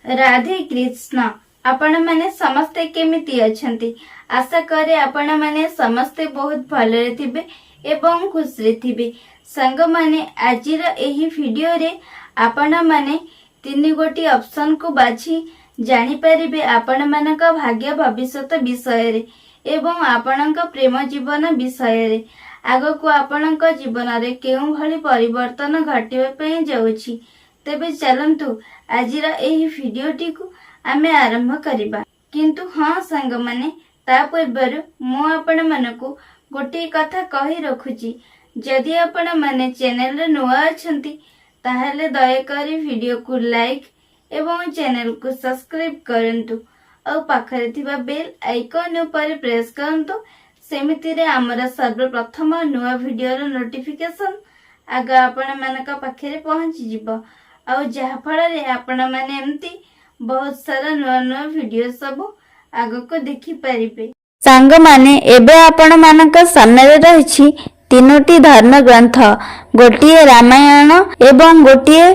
ରାଧେ କୃଷ୍ଣ। ଆପଣମାନେ ସମସ୍ତେ କେମିତି ଅଛନ୍ତି? ଆଶା କରେ ଆପଣମାନେ ସମସ୍ତେ ବହୁତ ଭଲରେ ଥିବେ ଏବଂ ଖୁସିରେ ଥିବେ। ସାଙ୍ଗମାନେ, ଆଜିର ଏହି ଭିଡିଓରେ ଆପଣମାନେ ତିନି ଗୋଟି ଅପସନକୁ ବାଛି ଜାଣିପାରିବେ ଆପଣମାନଙ୍କ ଭାଗ୍ୟ, ଭବିଷ୍ୟତ ବିଷୟରେ ଏବଂ ଆପଣଙ୍କ ପ୍ରେମ ଜୀବନ ବିଷୟରେ। ଆଗକୁ ଆପଣଙ୍କ ଜୀବନରେ କେଉଁଭଳି ପରିବର୍ତ୍ତନ ଘଟିବା ପାଇଁ ଯାଉଛି। ତେବେ ଚାଲନ୍ତୁ, ଆଜିର ଏହି ଭିଡିଓଟିକୁ ଆମେ ଆରମ୍ଭ କରିବା। କିନ୍ତୁ ହଁ ସାଙ୍ଗମାନେ, ତା ପୂର୍ବରୁ ମୁଁ ଆପଣମାନଙ୍କୁ ଗୋଟିଏ କଥା କହି ରଖୁଛି। ଯଦି ଆପଣମାନେ ଚ୍ୟାନେଲରେ ନୂଆ ଅଛନ୍ତି, ତାହେଲେ ଦୟାକରି ଭିଡିଓକୁ ଲାଇକ୍ ଏବଂ ଚ୍ୟାନେଲକୁ ସବସ୍କ୍ରାଇବ କରନ୍ତୁ ଆଉ ପାଖରେ ଥିବା ବେଲ୍ ଆଇକନ୍ ଉପରେ ପ୍ରେସ୍ କରନ୍ତୁ। ସେମିତିରେ ଆମର ସର୍ବପ୍ରଥମ ନୂଆ ଭିଡିଓର ନୋଟିଫିକେସନ ଆଗ ଆପଣମାନଙ୍କ ପାଖରେ ପହଞ୍ଚିଯିବ ଆଉ ଯାହାଫଳରେ ଆପଣମାନେ ଏମିତି ବହୁତ ସାରା ନୂଆ ନୂଆ ଭିଡିଓ ସବୁ ଆଗକୁ ଦେଖିପାରିବେ। ସାଙ୍ଗମାନେ, ଏବେ ଆପଣମାନଙ୍କ ସାମ୍ନାରେ ରହିଛି ତିନୋଟି ଧର୍ମଗ୍ରନ୍ଥ। ଗୋଟିଏ ରାମାୟଣ ଏବଂ ଗୋଟିଏ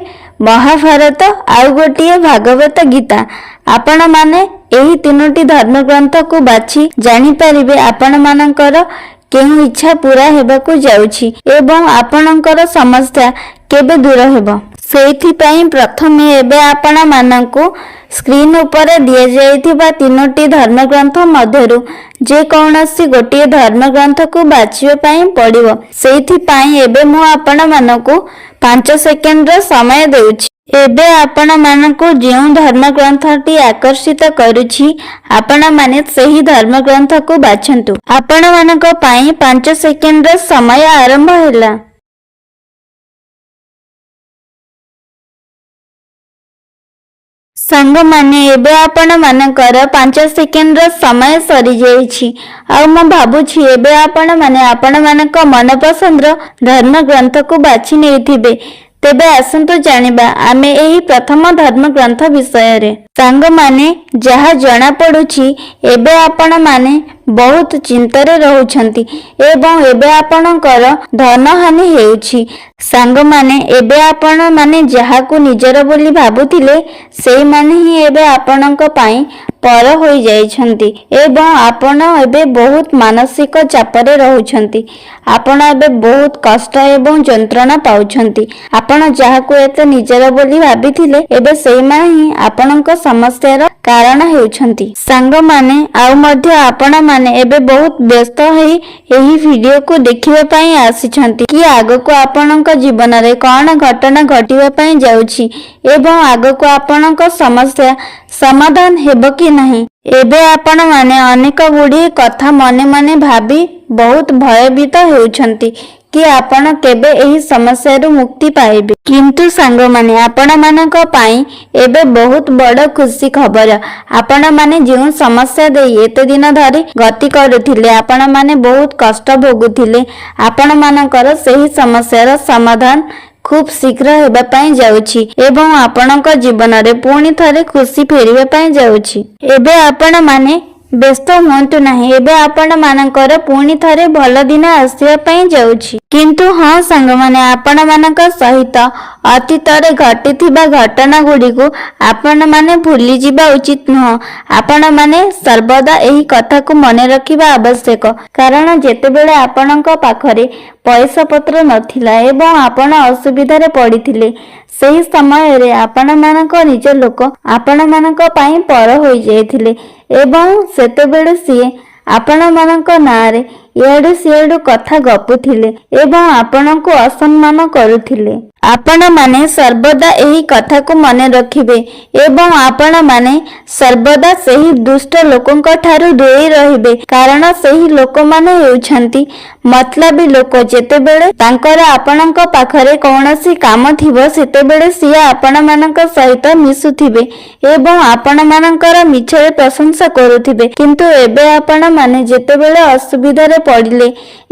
ମହାଭାରତ ଆଉ ଗୋଟିଏ ଭାଗବତ ଗୀତା। ଆପଣମାନେ ଏହି ତିନୋଟି ଧର୍ମଗ୍ରନ୍ଥକୁ ବାଛି ଜାଣିପାରିବେ ଆପଣମାନଙ୍କର କେଉଁ ଇଚ୍ଛା ପୂରା ହେବାକୁ ଯାଉଛି ଏବଂ ଆପଣଙ୍କର ସମସ୍ୟା କେବେ ଦୂର ହେବ। ସେଇଥିପାଇଁ ପ୍ରଥମେ ଏବେ ଆପଣମାନଙ୍କୁ ସ୍କ୍ରିନ୍ ଉପରେ ଦିଆଯାଇଥିବା ତିନୋଟି ଧର୍ମଗ୍ରନ୍ଥ ମଧ୍ୟରୁ ଯେକୌଣସି ଗୋଟିଏ ଧର୍ମଗ୍ରନ୍ଥକୁ ବାଛିବା ପାଇଁ ପଡ଼ିବ। ସେଇଥିପାଇଁ ଏବେ ମୁଁ ଆପଣମାନଙ୍କୁ 5 ସେକେଣ୍ଡର ସମୟ ଦେଉଛି। ଏବେ ଆପଣମାନଙ୍କୁ ଯେଉଁ ଧର୍ମଗ୍ରନ୍ଥଟି ଆକର୍ଷିତ କରୁଛି, ଆପଣମାନେ ସେହି ଧର୍ମଗ୍ରନ୍ଥକୁ ବାଛନ୍ତୁ। ଆପଣମାନଙ୍କ ପାଇଁ 5 ସେକେଣ୍ଡର ସମୟ ଆରମ୍ଭ ହେଲା। ସାଙ୍ଗମାନେ, ଏବେ ଆପଣମାନଙ୍କର 5 ସେକେଣ୍ଡର ସମୟ ସରିଯାଇଛି ଆଉ ମୁଁ ଭାବୁଛି ଏବେ ଆପଣମାନେ ଆପଣମାନଙ୍କ ମନପସନ୍ଦର ଧର୍ମଗ୍ରନ୍ଥକୁ ବାଛି ନେଇଥିବେ। ତେବେ ଆସନ୍ତୁ ଜାଣିବା ଆମେ ଏହି ପ୍ରଥମ ଧର୍ମଗ୍ରନ୍ଥ ବିଷୟରେ। ସାଙ୍ଗମାନେ, ଯାହା ଜଣାପଡୁଛି, ଏବେ ଆପଣମାନେ ବହୁତ ଚିନ୍ତାରେ ରହୁଛନ୍ତି ଏବଂ ଏବେ ଆପଣଙ୍କର ଧନହାନି ହେଉଛି। ସାଙ୍ଗମାନେ, ଏବେ ଆପଣମାନେ ଯାହାକୁ ନିଜର ବୋଲି ଭାବୁଥିଲେ, ସେଇମାନେ ହିଁ ଏବେ ଆପଣଙ୍କ ପାଇଁ ପର ହୋଇଯାଇଛନ୍ତି ଏବଂ ଆପଣ ଏବେ ବହୁତ ମାନସିକ ଚାପରେ ରହୁଛନ୍ତି। ଆପଣ ଏବେ ବହୁତ କଷ୍ଟ ଏବଂ ଯନ୍ତ୍ରଣା ପାଉଛନ୍ତି। ଆପଣ ଯାହାକୁ ଏତେ ନିଜର ବୋଲି ଭାବିଥିଲେ, ଏବେ ସେଇମାନେ ହିଁ ଆପଣଙ୍କ ସମସ୍ୟାର କାରଣ ହେଉଛନ୍ତି। ସାଙ୍ଗମାନେ, ଆଉ ମଧ୍ୟ ଆପଣମାନେ ଏବେ ବହୁତ ବ୍ୟସ୍ତ ହୋଇ ଏହି ଭିଡିଓକୁ ଦେଖିବା ପାଇଁ ଆସିଛନ୍ତି କି ଆଗକୁ ଆପଣଙ୍କ ଜୀବନରେ କଣ ଘଟଣା ଘଟିବା ପାଇଁ ଯାଉଛି ଏବଂ ଆଗକୁ ଆପଣଙ୍କ ସମସ୍ୟା ସମାଧାନ ହେବ କି ନାହିଁ। ଏବେ ଆପଣମାନେ ଅନେକ ଗୁଡ଼ିଏ କଥା ମନେ ମନେ ଭାବି ବହୁତ ଭୟଭୀତ ହେଉଛନ୍ତି କି ଆପଣ କେବେ ଏହି ସମସ୍ୟାରୁ ମୁକ୍ତି ପାଇବେ। କିନ୍ତୁ ସାଙ୍ଗମାନେ, ଆପଣମାନଙ୍କ ପାଇଁ ଏବେ ବହୁତ ବଡ଼ ଖୁସି ଖବର। ଆପଣମାନେ ଯେଉଁ ସମସ୍ୟା ଦେଇ ଏତେ ଦିନ ଧରି ଗତି କରୁଥିଲେ, ଆପଣମାନେ ବହୁତ କଷ୍ଟ ଭୋଗୁଥିଲେ, ଆପଣମାନଙ୍କର ସେହି ସମସ୍ୟାର ସମାଧାନ ଖୁବ୍ ଶୀଘ୍ର ହେବା ପାଇଁ ଯାଉଛି ଏବଂ ଆପଣଙ୍କ ଜୀବନରେ ପୁଣି ଥରେ ଖୁସି ଫେରିବା ପାଇଁ ଯାଉଛି। ଏବେ ଆପଣମାନେ ବ୍ୟସ୍ତ ହୁଅନ୍ତୁ ନାହିଁ। ଏବେ ଆପଣମାନଙ୍କର ପୁଣି ଥରେ ଭଲ ଦିନ ଆସିବା ପାଇଁ ଯାଉଛି। କିନ୍ତୁ ହଁ ସାଙ୍ଗମାନେ, ଆପଣମାନଙ୍କ ସହିତ ଅତୀତରେ ଘଟିଥିବା ଘଟଣା ଗୁଡ଼ିକୁ ଆପଣମାନେ ଭୁଲିଯିବା ଉଚିତ ନୁହଁ। ଆପଣମାନେ ସର୍ବଦା ଏହି କଥାକୁ ମନେ ରଖିବା ଆବଶ୍ୟକ, କାରଣ ଯେତେବେଳେ ଆପଣଙ୍କ ପାଖରେ ପଇସା ପତ୍ର ନଥିଲା ଏବଂ ଆପଣ ଅସୁବିଧାରେ ପଡ଼ିଥିଲେ, ସେହି ସମୟରେ ଆପଣମାନଙ୍କ ନିଜ ଲୋକ ଆପଣମାନଙ୍କ ପାଇଁ ପର ହୋଇଯାଇଥିଲେ ଏବଂ ସେତେବେଳେ ସିଏ ଆପଣମାନଙ୍କ ନାଁରେ ଇଆଡୁ ସିଆଡୁ କଥା ଗପୁଥିଲେ ଏବଂ ଆପଣଙ୍କୁ ଅସମ୍ମାନ କରୁଥିଲେ। ଆପଣମାନେ ସର୍ବଦା ଏହି କଥାକୁ ମନେ ରଖିବେ ଏବଂ ଆପଣମାନେ ସର୍ବଦା ସେହି ଦୁଷ୍ଟ ଲୋକଙ୍କ ଠାରୁ ଦୂରେଇ ରହିବେ, କାରଣ ସେହି ଲୋକମାନେ ହେଉଛନ୍ତି ମତଲବୀ ଲୋକ। ଯେତେବେଳେ ତାଙ୍କର ଆପଣଙ୍କ ପାଖରେ କୌଣସି କାମ ଥିବ, ସେତେବେଳେ ସିଏ ଆପଣମାନଙ୍କ ସହିତ ମିଶୁଥିବେ ଏବଂ ଆପଣମାନଙ୍କର ମିଛରେ ପ୍ରଶଂସା କରୁଥିବେ। କିନ୍ତୁ ଏବେ ଆପଣମାନେ ଯେତେବେଳେ ଅସୁବିଧାରେ ପଡ଼ିଲେ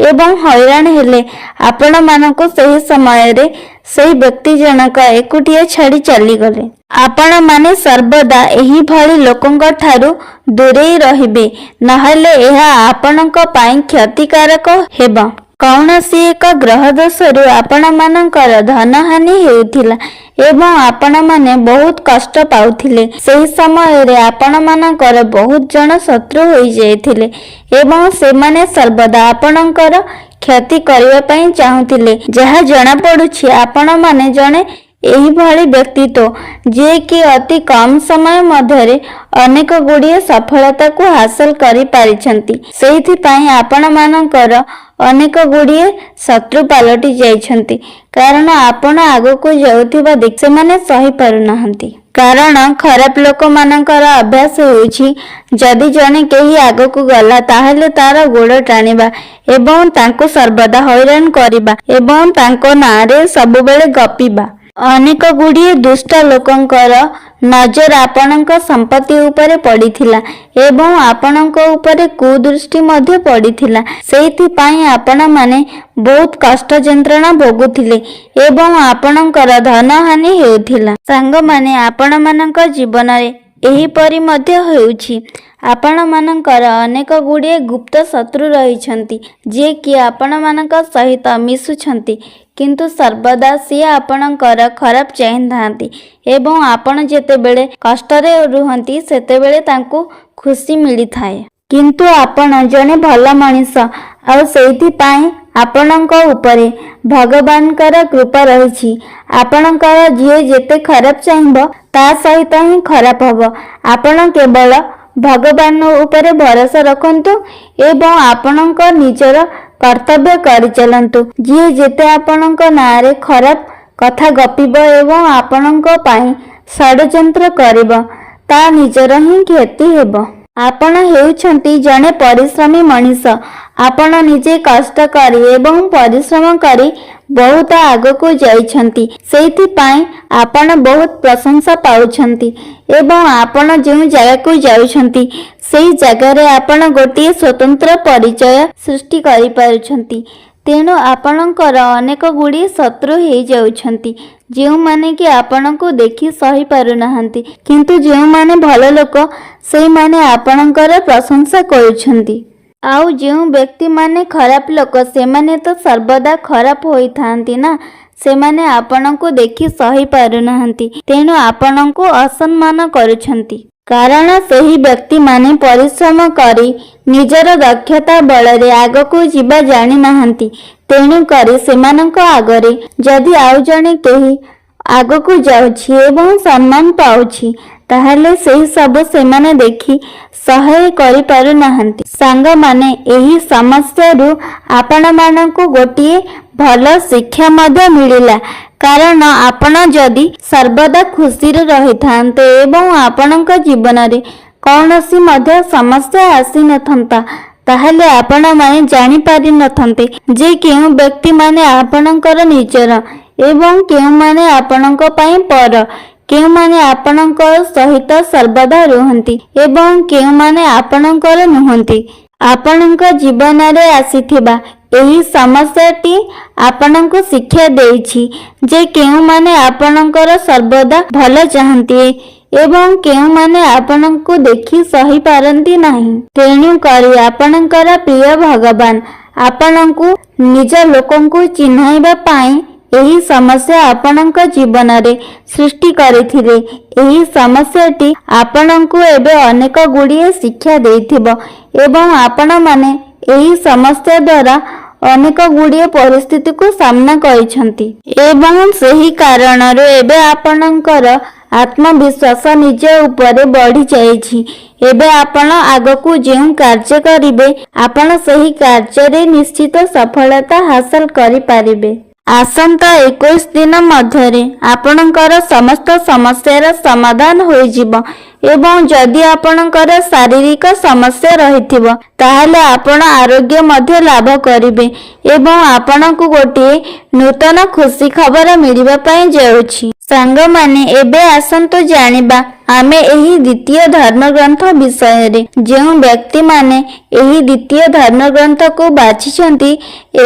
ଏବଂ ହଇରାଣ ହେଲେ, ଆପଣମାନଙ୍କୁ ସେହି ସମୟରେ ସେହି ବ୍ୟକ୍ତି ଜଣକ ଏକୁଟିଆ ଛାଡ଼ି ଚାଲିଗଲେ। ଆପଣମାନେ ସର୍ବଦା ଏହିଭଳି ଲୋକଙ୍କ ଠାରୁ ଦୂରେଇ ରହିବେ, ନହେଲେ ଏହା ଆପଣଙ୍କ ପାଇଁ କ୍ଷତିକାରକ ହେବ। କୌଣସି ଏକ ଗ୍ରହ ଦୋଷରୁ ଆପଣମାନଙ୍କର ଧନହାନି ହେଉଥିଲା ଏବଂ ଆପଣମାନେ ବହୁତ କଷ୍ଟ ପାଉଥିଲେ। ସେହି ସମୟରେ ଆପଣମାନଙ୍କର ବହୁତ ଜଣ ଶତ୍ରୁ ହୋଇଯାଇଥିଲେ ଏବଂ ସେମାନେ ସର୍ବଦା ଆପଣଙ୍କର କ୍ଷତି କରିବା ପାଇଁ ଚାହୁଁଥିଲେ। ଯାହା ଜଣାପଡୁଛି, ଆପଣମାନେ ଜଣେ ଏହିଭଳି ବ୍ୟକ୍ତିତ୍ୱ, ଯିଏକି ଅତି କମ୍ ସମୟ ମଧ୍ୟରେ ଅନେକ ଗୁଡ଼ିଏ ସଫଳତାକୁ ହାସଲ କରିପାରିଛନ୍ତି। ସେଇଥିପାଇଁ ଆପଣମାନଙ୍କର ଅନେକ ଗୁଡ଼ିଏ ଶତ୍ରୁ ପାଲଟି ଯାଇଛନ୍ତି, କାରଣ ଆପଣ ଆଗକୁ ଯାଉଥିବା ଦେଖି ସେମାନେ ସହିପାରୁନାହାନ୍ତି। କାରଣ ଖରାପ ଲୋକମାନଙ୍କର ଅଭ୍ୟାସ ହେଉଛି, ଯଦି ଜଣେ କେହି ଆଗକୁ ଗଲା, ତାହେଲେ ତାର ଗୋଡ଼ ଟାଣିବା ଏବଂ ତାଙ୍କୁ ସର୍ବଦା ହଇରାଣ କରିବା ଏବଂ ତାଙ୍କ ନାଁରେ ସବୁବେଳେ ଗପିବା। ଅନେକ ଗୁଡ଼ିଏ ଦୁଷ୍ଟ ଲୋକଙ୍କର ନଜର ଆପଣଙ୍କ ସମ୍ପତ୍ତି ଉପରେ ପଡ଼ିଥିଲା ଏବଂ ଆପଣଙ୍କ ଉପରେ କୁଦୃଷ୍ଟି ମଧ୍ୟ ପଡ଼ିଥିଲା। ସେଇଥିପାଇଁ ଆପଣମାନେ ବହୁତ କଷ୍ଟ ଯନ୍ତ୍ରଣା ଭୋଗୁଥିଲେ ଏବଂ ଆପଣଙ୍କର ଧନହାନି ହେଉଥିଲା। ସାଙ୍ଗମାନେ, ଆପଣମାନଙ୍କ ଜୀବନରେ ଏହିପରି ମଧ୍ୟ ହେଉଛି। ଆପଣମାନଙ୍କର ଅନେକ ଗୁଡ଼ିଏ ଗୁପ୍ତ ଶତ୍ରୁ ରହିଛନ୍ତି, ଯିଏକି ଆପଣମାନଙ୍କ ସହିତ ମିଶୁଛନ୍ତି, କିନ୍ତୁ ସର୍ବଦା ସିଏ ଆପଣଙ୍କର ଖରାପ ଚାହିଁଥାନ୍ତି ଏବଂ ଆପଣ ଯେତେବେଳେ କଷ୍ଟରେ ରୁହନ୍ତି, ସେତେବେଳେ ତାଙ୍କୁ ଖୁସି ମିଳିଥାଏ। କିନ୍ତୁ ଆପଣ ଜଣେ ଭଲ ମଣିଷ, ଆଉ ସେଇଥିପାଇଁ ଆପଣଙ୍କ ଉପରେ ଭଗବାନଙ୍କର କୃପା ରହିଛି। ଆପଣଙ୍କର ଯିଏ ଯେତେ ଖରାପ ଚାହିଁବ, ତା ସହିତ ହିଁ ଖରାପ ହବ। ଆପଣ କେବଳ ଭଗବାନ ଉପରେ ଭରସା ରଖନ୍ତୁ ଏବଂ ଆପଣଙ୍କ ନିଜର କର୍ତ୍ତବ୍ୟ କରିଚାଲନ୍ତୁ। ଯିଏ ଯେତେ ଆପଣଙ୍କ ନାଁରେ ଖରାପ କଥା ଗପିବ ଏବଂ ଆପଣଙ୍କ ପାଇଁ ଷଡ଼ଯନ୍ତ୍ର କରିବ, ତା ନିଜର ହିଁ କ୍ଷତି ହେବ। ଆପଣ ହେଉଛନ୍ତି ଜଣେ ପରିଶ୍ରମୀ ମଣିଷ। ଆପଣ ନିଜେ କଷ୍ଟ କରି ଏବଂ ପରିଶ୍ରମ କରି ବହୁତ ଆଗକୁ ଯାଇଛନ୍ତି। ସେଇଥିପାଇଁ ଆପଣ ବହୁତ ପ୍ରଶଂସା ପାଉଛନ୍ତି ଏବଂ ଆପଣ ଯେଉଁ ଜାଗାକୁ ଯାଉଛନ୍ତି, ସେହି ଜାଗାରେ ଆପଣ ଗୋଟିଏ ସ୍ୱତନ୍ତ୍ର ପରିଚୟ ସୃଷ୍ଟି କରିପାରୁଛନ୍ତି। ତେଣୁ ଆପଣଙ୍କର ଅନେକ ଗୁଡ଼ିଏ ଶତ୍ରୁ ହେଇଯାଉଛନ୍ତି, ଯେଉଁମାନେ କି ଆପଣଙ୍କୁ ଦେଖି ସହିପାରୁନାହାନ୍ତି। କିନ୍ତୁ ଯେଉଁମାନେ ଭଲ ଲୋକ, ସେଇମାନେ ଆପଣଙ୍କର ପ୍ରଶଂସା କରୁଛନ୍ତି। ଆଉ ଯେଉଁ ବ୍ୟକ୍ତିମାନେ ଖରାପ ଲୋକ, ସେମାନେ ତ ସର୍ବଦା ଖରାପ ହୋଇଥାନ୍ତି ନା। ସେମାନେ ଆପଣଙ୍କୁ ଦେଖି ସହିପାରୁନାହାନ୍ତି, ତେଣୁ ଆପଣଙ୍କୁ ଅସମ୍ମାନ କରୁଛନ୍ତି। କାରଣ ସେହି ବ୍ୟକ୍ତିମାନେ ପରିଶ୍ରମ କରି ନିଜର ଦକ୍ଷତା ବଳରେ ଆଗକୁ ଯିବା ଜାଣିନାହାନ୍ତି। ତେଣୁ କରି ସେମାନଙ୍କ ଆଗରେ ଯଦି ଆଉ ଜଣେ କେହି ଆଗକୁ ଯାଉଛି ଏବଂ ସମ୍ମାନ ପାଉଛି, ତାହେଲେ ସେହି ସବୁ ସେମାନେ ଦେଖି ସହ୍ୟ କରିପାରୁନାହାନ୍ତି। ସାଙ୍ଗମାନେ, ଏହି ସମସ୍ୟାରୁ ଆପଣମାନଙ୍କୁ ଗୋଟିଏ ଭଲ ଶିକ୍ଷା ମଧ୍ୟ ମିଳିଲା, କାରଣ ଆପଣ ଯଦି ସର୍ବଦା ଖୁସିରେ ରହିଥାନ୍ତେ ଏବଂ ଆପଣଙ୍କ ଜୀବନରେ କୌଣସି ମଧ୍ୟ ସମସ୍ୟା ଆସିନଥାନ୍ତା, ତାହେଲେ ଆପଣମାନେ ଜାଣିପାରିନଥାନ୍ତେ ଯେ କେଉଁ ବ୍ୟକ୍ତିମାନେ ଆପଣଙ୍କର ନିଜର ଏବଂ କେଉଁମାନେ ଆପଣଙ୍କ ପାଇଁ ପର, କେଉଁମାନେ ଆପଣଙ୍କ ସହିତ ସର୍ବଦା ରୁହନ୍ତି ଏବଂ କେଉଁମାନେ ଆପଣଙ୍କର ନୁହନ୍ତି। ଆପଣଙ୍କ ଜୀବନରେ ଆସିଥିବା ଏହି ସମସ୍ୟାଟି ଆପଣଙ୍କୁ ଶିକ୍ଷା ଦେଇଛି ଯେ କେଉଁମାନେ ଆପଣଙ୍କର ସର୍ବଦା ଭଲ ଚାହାନ୍ତି ଏବଂ କେଉଁମାନେ ଆପଣଙ୍କୁ ଦେଖି ସହିପାରନ୍ତି ନାହିଁ। ତେଣୁ କରି ଆପଣଙ୍କର ପ୍ରିୟ ଭଗବାନ ଆପଣଙ୍କୁ ନିଜ ଲୋକଙ୍କୁ ଚିହ୍ନାଇବା ପାଇଁ ଏହି ସମସ୍ୟା ଆପଣଙ୍କ ଜୀବନରେ ସୃଷ୍ଟି କରିଥିଲେ। ଏହି ସମସ୍ୟାଟି ଆପଣଙ୍କୁ ଏବେ ଅନେକ ଗୁଡ଼ିଏ ଶିକ୍ଷା ଦେଇଥିବ ଏବଂ ଆପଣମାନେ ଏହି ସମସ୍ୟା ଦ୍ୱାରା ଅନେକ ଗୁଡ଼ିଏ ପରିସ୍ଥିତିକୁ ସାମ୍ନା କରିଛନ୍ତି ଏବଂ ସେହି କାରଣରୁ ଏବେ ଆପଣଙ୍କର ଆତ୍ମବିଶ୍ୱାସ ନିଜ ଉପରେ ବଢ଼ିଯାଇଛି। ଏବେ ଆପଣ ଆଗକୁ ଯେଉଁ କାର୍ଯ୍ୟ କରିବେ, ଆପଣ ସେହି କାର୍ଯ୍ୟରେ ନିଶ୍ଚିତ ସଫଳତା ହାସଲ କରିପାରିବେ। ଆସନ୍ତା 21 ଦିନ ମଧ୍ୟରେ ଆପଣଙ୍କର ସମସ୍ତ ସମସ୍ୟାର ସମାଧାନ ହୋଇଯିବ ଏବଂ ଯଦି ଆପଣଙ୍କର ଶାରୀରିକ ସମସ୍ୟା ରହିଥିବ, ତାହେଲେ ଆପଣ ଆରୋଗ୍ୟ ମଧ୍ୟ ଲାଭ କରିବେ ଏବଂ ଆପଣଙ୍କୁ ଗୋଟିଏ ନୂତନ ଖୁସି ଖବର ମିଳିବା ପାଇଁ ଯାଉଛି। ସାଙ୍ଗମାନେ, ଏବେ ଆସନ୍ତୁ ଜାଣିବା ଆମେ ଏହି ଦ୍ୱିତୀୟ ଧର୍ମଗ୍ରନ୍ଥ ବିଷୟରେ। ଯେଉଁ ବ୍ୟକ୍ତିମାନେ ଏହି ଦ୍ୱିତୀୟ ଧର୍ମଗ୍ରନ୍ଥକୁ ବାଛିଛନ୍ତି,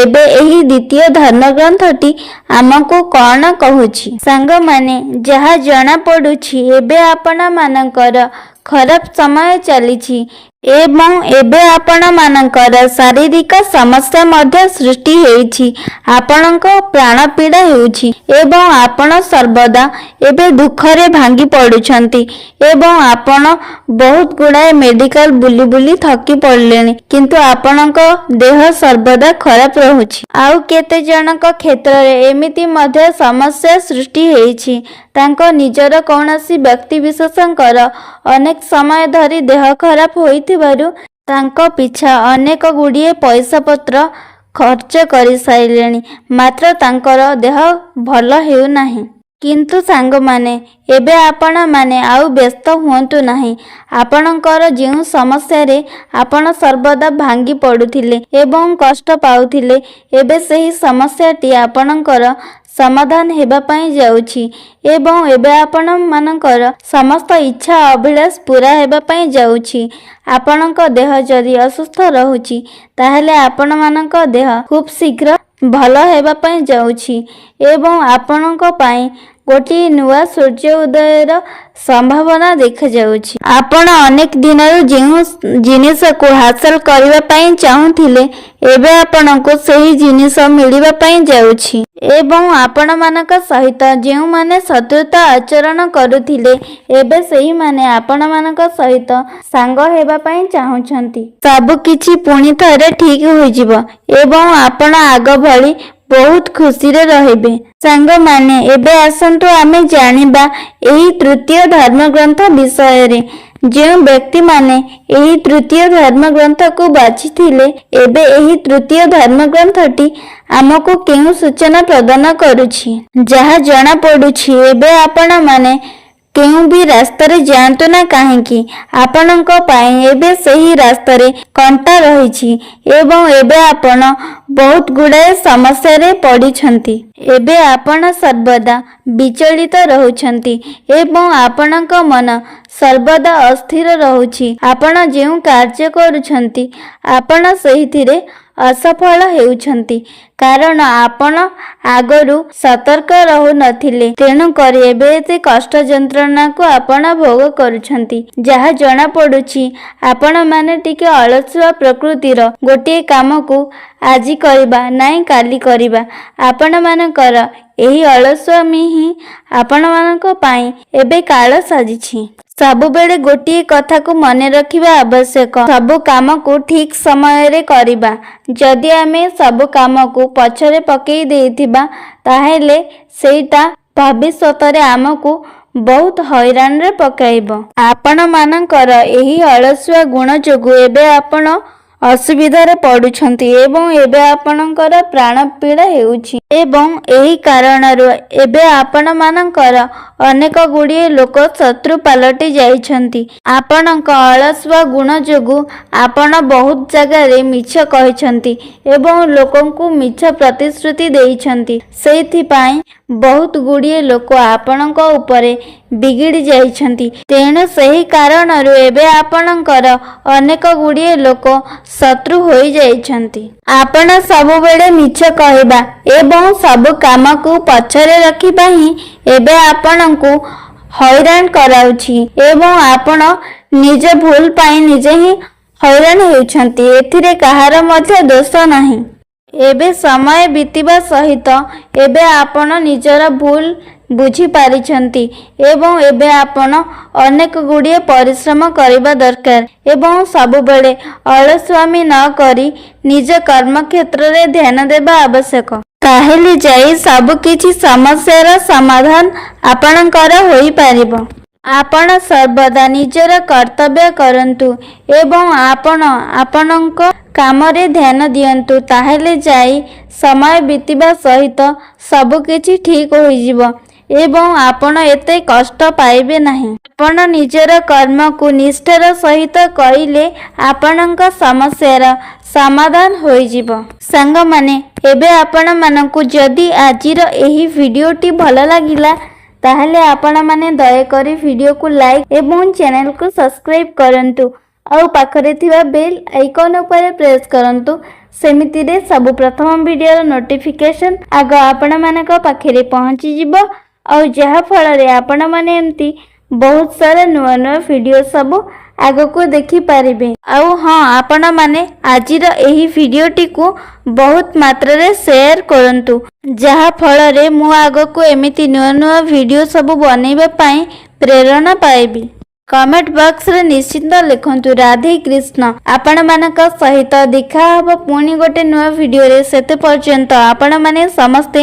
ଏବେ ଏହି ଦ୍ୱିତୀୟ ଧର୍ମଗ୍ରନ୍ଥଟି ଆମକୁ କଣ କହୁଛି? ସାଙ୍ଗମାନେ, ଯାହା ଜଣା ପଡୁଛି, ଏବେ ଆପଣମାନଙ୍କର ଖରାପ ସମୟ ଚାଲିଛି। ଏବଂ ଏବେ ଆପଣମାନଙ୍କର ଶାରୀରିକ ସମସ୍ୟା ମଧ୍ୟ ସୃଷ୍ଟି ହେଇଛି। ଆପଣଙ୍କ ପ୍ରାଣପୀଡ଼ା ହେଉଛି ଏବଂ ଆପଣ ସର୍ବଦା ଏବେ ଦୁଃଖରେ ଭାଙ୍ଗି ପଡ଼ୁଛନ୍ତି ଏବଂ ଆପଣ ବହୁତ ଗୁଡ଼ାଏ ମେଡିକାଲ ବୁଲି ବୁଲି ଥକି ପଡ଼ିଲେଣି, କିନ୍ତୁ ଆପଣଙ୍କ ଦେହ ସର୍ବଦା ଖରାପ ରହୁଛି। ଆଉ କେତେ ଜଣଙ୍କ କ୍ଷେତ୍ରରେ ଏମିତି ମଧ୍ୟ ସମସ୍ୟା ସୃଷ୍ଟି ହେଇଛି, ତାଙ୍କ ନିଜର କୌଣସି ବ୍ୟକ୍ତିବିଶେଷଙ୍କର ଅନେକ ସମୟ ଧରି ଦେହ ଖରାପ ହୋଇଥିବାରୁ ତାଙ୍କ ପିଛା ଅନେକ ଗୁଡ଼ିଏ ପଇସାପତ୍ର ଖର୍ଚ୍ଚ କରିସାରିଲେଣି, ମାତ୍ର ତାଙ୍କର ଦେହ ଭଲ ହେଉନାହିଁ। କିନ୍ତୁ ସାଙ୍ଗମାନେ, ଏବେ ଆପଣମାନେ ଆଉ ବ୍ୟସ୍ତ ହୁଅନ୍ତୁ ନାହିଁ। ଆପଣଙ୍କର ଯେଉଁ ସମସ୍ୟାରେ ଆପଣ ସର୍ବଦା ଭାଙ୍ଗି ପଡ଼ୁଥିଲେ ଏବଂ କଷ୍ଟ ପାଉଥିଲେ, ଏବେ ସେହି ସମସ୍ୟାଟି ଆପଣଙ୍କର ସମାଧାନ ହେବା ପାଇଁ ଯାଉଛି ଏବଂ ଏବେ ଆପଣମାନଙ୍କର ସମସ୍ତ ଇଚ୍ଛା ଅଭିଳାଷ ପୂରା ହେବା ପାଇଁ ଯାଉଛି। ଆପଣଙ୍କ ଦେହ ଯଦି ଅସୁସ୍ଥ ରହୁଛି, ତାହେଲେ ଆପଣମାନଙ୍କ ଦେହ ଖୁବ୍ ଶୀଘ୍ର ଭଲ ହେବା ପାଇଁ ଯାଉଛି ଏବଂ ଆପଣଙ୍କ ପାଇଁ ଗୋଟିଏ ନୂଆ ସୂର୍ଯ୍ୟ ଉଦୟର ସମ୍ଭାବନା ଦେଖାଯାଉଛି। ଆପଣ ଅନେକ ଦିନରୁ ଯେଉଁ ଜିନିଷକୁ ହାସଲ କରିବା ପାଇଁ ଚାହୁଁଥିଲେ, ଏବେ ଆପଣଙ୍କୁ ସେହି ଜିନିଷ ମିଳିବା ପାଇଁ ଯାଉଛି ଏବଂ ଆପଣମାନଙ୍କ ସହିତ ଯେଉଁମାନେ ଶତ୍ରୁତା ଆଚରଣ କରୁଥିଲେ, ଏବେ ସେହିମାନେ ଆପଣମାନଙ୍କ ସହିତ ସାଙ୍ଗ ହେବା ପାଇଁ ଚାହୁଁଛନ୍ତି। ସବୁକିଛି ପୁଣି ଥରେ ଠିକ୍ ହୋଇଯିବ ଏବଂ ଆପଣ ଆଗ ଭଳି ବହୁତ ଖୁସିରେ ରହିବେ। ସାଙ୍ଗମାନେ, ଏବେ ଆସନ୍ତୁ ଆମେ ଜାଣିବା ଏହି ତୃତୀୟ ଧର୍ମଗ୍ରନ୍ଥ ବିଷୟରେ। ଯେଉଁ ବ୍ୟକ୍ତିମାନେ ଏହି ତୃତୀୟ ଧର୍ମଗ୍ରନ୍ଥକୁ ବାଛିଥିଲେ, ଏବେ ଏହି ତୃତୀୟ ଧର୍ମଗ୍ରନ୍ଥଟି ଆମକୁ କେଉଁ ସୂଚନା ପ୍ରଦାନ କରୁଛି? ଯାହା ଜଣାପଡ଼ୁଛି, ଏବେ ଆପଣମାନେ କେଉଁ ବି ରାସ୍ତାରେ ଯାଆନ୍ତୁ ନା କାହିଁକି, ଆପଣଙ୍କ ପାଇଁ ଏବେ ସେହି ରାସ୍ତାରେ କଣ୍ଟା ରହିଛି ଏବଂ ଏବେ ଆପଣ ବହୁତ ଗୁଡ଼ାଏ ସମସ୍ୟାରେ ପଡ଼ିଛନ୍ତି। ଏବେ ଆପଣ ସର୍ବଦା ବିଚଳିତ ରହୁଛନ୍ତି ଏବଂ ଆପଣଙ୍କ ମନ ସର୍ବଦା ଅସ୍ଥିର ରହୁଛି। ଆପଣ ଯେଉଁ କାର୍ଯ୍ୟ କରୁଛନ୍ତି, ଆପଣ ସେହିଥିରେ ଅସଫଳ ହେଉଛନ୍ତି, କାରଣ ଆପଣ ଆଗରୁ ସତର୍କ ରହୁନଥିଲେ। ତେଣୁକରି ଏବେ ଏତେ କଷ୍ଟ ଯନ୍ତ୍ରଣାକୁ ଆପଣ ଭୋଗ କରୁଛନ୍ତି। ଯାହା ଜଣାପଡ଼ୁଛି, ଆପଣମାନେ ଟିକେ ଅଳସୁଆ ପ୍ରକୃତିର। ଗୋଟିଏ କାମକୁ ଆଜି କରିବା ନାଇଁ କାଲି କରିବା। ଆପଣମାନଙ୍କର ଏହି ଅଳସୁଆମି ହିଁ ଆପଣମାନଙ୍କ ପାଇଁ ଏବେ କାଳ ସାଜିଛି। ସବୁବେଳେ ଗୋଟିଏ କଥାକୁ ମନେ ରଖିବା ଆବଶ୍ୟକ, ସବୁ କାମକୁ ଠିକ୍ ସମୟରେ କରିବା। ଯଦି ଆମେ ସବୁ କାମକୁ ପଛରେ ପକେଇ ଦେଇଥିବା, ତାହେଲେ ସେଇଟା ଭବିଷ୍ୟତରେ ଆମକୁ ବହୁତ ହଇରାଣରେ ପକାଇବ। ଆପଣମାନଙ୍କର ଏହି ଅଳସୁଆ ଗୁଣ ଯୋଗୁଁ ଏବେ ଆପଣ ଅସୁବିଧାରେ ପଡ଼ୁଛନ୍ତି ଏବଂ ଏବେ ଆପଣଙ୍କର ପ୍ରାଣପୀଡ଼ା ହେଉଛି ଏବଂ ଏହି କାରଣରୁ ଏବେ ଆପଣମାନଙ୍କର ଅନେକ ଗୁଡ଼ିଏ ଲୋକ ଶତ୍ରୁ ପାଲଟି ଯାଇଛନ୍ତି। ଆପଣଙ୍କ ଅଳସୁଆ ଗୁଣ ଯୋଗୁଁ ଆପଣ ବହୁତ ଜାଗାରେ ମିଛ କହିଛନ୍ତି ଏବଂ ଲୋକଙ୍କୁ ମିଛ ପ୍ରତିଶ୍ରୁତି ଦେଇଛନ୍ତି। ସେଇଥିପାଇଁ ବହୁତ ଗୁଡ଼ିଏ ଲୋକ ଆପଣଙ୍କ ଉପରେ ବିଗିଡ଼ି ଯାଇଛନ୍ତି। ତେଣୁ ସେହି କାରଣରୁ ଏବେ ଆପଣଙ୍କର ଅନେକ ଗୁଡ଼ିଏ ଲୋକ ଶତ୍ରୁ ହୋଇଯାଇଛନ୍ତି। ଆପଣ ସବୁବେଳେ ମିଛ କହିବା ଏବଂ ସବୁ କାମକୁ ପଛରେ ରଖିବା ହିଁ ଏବେ ଆପଣଙ୍କୁ ହଇରାଣ କରାଉଛି ଏବଂ ଆପଣ ନିଜ ଭୁଲ ପାଇଁ ନିଜେ ହିଁ ହଇରାଣ ହେଉଛନ୍ତି। ଏଥିରେ କାହାର ମଧ୍ୟ ଦୋଷ ନାହିଁ। ଏବେ ସମୟ ବିତିବା ସହିତ ଏବେ ଆପଣ ନିଜର ଭୁଲ ବୁଝିପାରିଛନ୍ତି ଏବଂ ଏବେ ଆପଣ ଅନେକ ଗୁଡ଼ିଏ ପରିଶ୍ରମ କରିବା ଦରକାର ଏବଂ ସବୁବେଳେ ଅଳସୁଆମି ନ କରି ନିଜ କର୍ମକ୍ଷେତ୍ରରେ ଧ୍ୟାନ ଦେବା ଆବଶ୍ୟକ। ତାହେଲେ ଯାଇ ସବୁକିଛି ସମସ୍ୟାର ସମାଧାନ ଆପଣଙ୍କର ହୋଇପାରିବ। ଆପଣ ସର୍ବଦା ନିଜର କର୍ତ୍ତବ୍ୟ କରନ୍ତୁ ଏବଂ ଆପଣ ଆପଣଙ୍କ କାମରେ ଧ୍ୟାନ ଦିଅନ୍ତୁ, ତାହେଲେ ଯାଇ ସମୟ ବିତିବା ସହିତ ସବୁକିଛି ଠିକ୍ ହୋଇଯିବ ଏବଂ ଆପଣ ଏତେ କଷ୍ଟ ପାଇବେ ନାହିଁ। ଆପଣ ନିଜର କର୍ମକୁ ନିଷ୍ଠାର ସହିତ କରିଲେ ଆପଣଙ୍କ ସମସ୍ୟାର ସମାଧାନ ହୋଇଯିବ। ସାଙ୍ଗମାନେ, ଏବେ ଆପଣମାନଙ୍କୁ ଯଦି ଆଜିର ଏହି ଭିଡ଼ିଓଟି ଭଲ ଲାଗିଲା, ତାହେଲେ ଆପଣମାନେ ଦୟାକରି ଭିଡ଼ିଓକୁ ଲାଇକ୍ ଏବଂ ଚ୍ୟାନେଲକୁ ସବସ୍କ୍ରାଇବ୍ କରନ୍ତୁ ଆଉ ପାଖରେ ଥିବା ବେଲ୍ ଆଇକନ୍ ଉପରେ ପ୍ରେସ୍ କରନ୍ତୁ। ସେମିତିରେ ସବୁ ପ୍ରଥମ ଭିଡ଼ିଓର ନୋଟିଫିକେସନ୍ ଆଗ ଆପଣମାନଙ୍କ ପାଖରେ ପହଞ୍ଚିଯିବ ଆଉ ଯାହାଫଳରେ ଆପଣମାନେ ଏମିତି ବହୁତ ସାରା ନୂଆ ନୂଆ ଭିଡ଼ିଓ ସବୁ ଆଗକୁ ଦେଖିପାରିବେ। ଆଉ ହଁ, ଆପଣମାନେ ଆଜିର ଏହି ଭିଡ଼ିଓଟିକୁ ବହୁତ ମାତ୍ରାରେ ସେୟାର କରନ୍ତୁ, ଯାହା ଫଳରେ ମୁଁ ଆଗକୁ ଏମିତି ନୂଆ ନୂଆ ଭିଡ଼ିଓ ସବୁ ବନେଇବା ପାଇଁ ପ୍ରେରଣା ପାଇବି। କମେଣ୍ଟ ବକ୍ସରେ ନିଶ୍ଚିତ ଲେଖନ୍ତୁ ରାଧେ କୃଷ୍ଣ। ଆପଣମାନଙ୍କ ସହିତ ଦେଖା ହବ ପୁଣି ଗୋଟେ ନୂଆ ଭିଡ଼ିଓରେ। ସେତେ ପର୍ଯ୍ୟନ୍ତ ଆପଣମାନେ ସମସ୍ତେ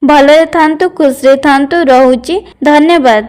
ଭଲରେ ଥାନ୍ତୁ, ଖୁସିରେ ଥାନ୍ତୁ। ରହୁଛି, ଧନ୍ୟବାଦ।